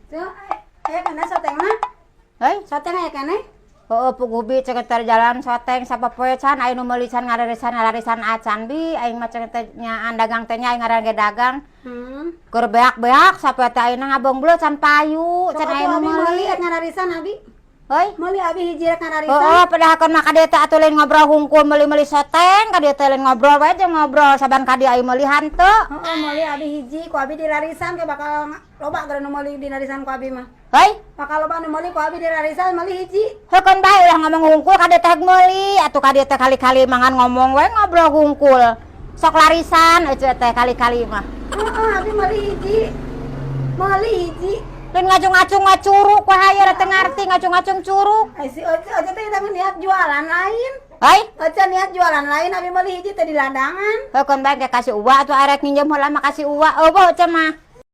Tuh, aya kana sotengna? Hei. Soteng aya keneh? Heeh, puguh, Bi, cek teh jalan soteng sapopoe can aya nu meuli, can ngararisan ngararisan acan, Bi. Aing mah cek teh nyaan dagang teh nya, aing ngaran ge dagang. Keur beak-beak sapoe teh ayeuna ngabongbleu can payu, can Sok aya atuh nu abi meuli. Meuli rek ngararisan abi. Hei. Meuli abi hiji rek ngararisan. Heeh, padahal kan mah ka dieu teh atuh lain ngobrol hungkul meuli-meuli soteng, ka dieu teh lain ngobrol wae jeung ngobrol saban ka dieu aya meuli hanteu. Heeh, meuli abi hiji ku abi dilarisan ke bakal loba gara nu meuli dilarisan ku abi mah. Hei. Bakal loba nu meuli ku abi dilarisan meuli hiji. Heukeun bae, ulah ngomong hungkul ka dieu teh meuli, atuh ka dieu teh kali-kali mangan ngomong we ngobrol hungkul. Sok larisan euceu teh kali-kali mah. Heeh, abi meuli hiji. Meuli hiji. Lain ngacung-ngacung ngacuruk we, hayo teu ngarti ngacung-ngacung curuk. Ai si Oce, Oce teh kita niat jualan lain. Hei. Oce niat jualan lain, abi meuli hiji teh di ladangan. Heukeun bae, ke kasih uwa atuh, arek nginjem heula mah kasih uwa. Eueuh, Oce mah.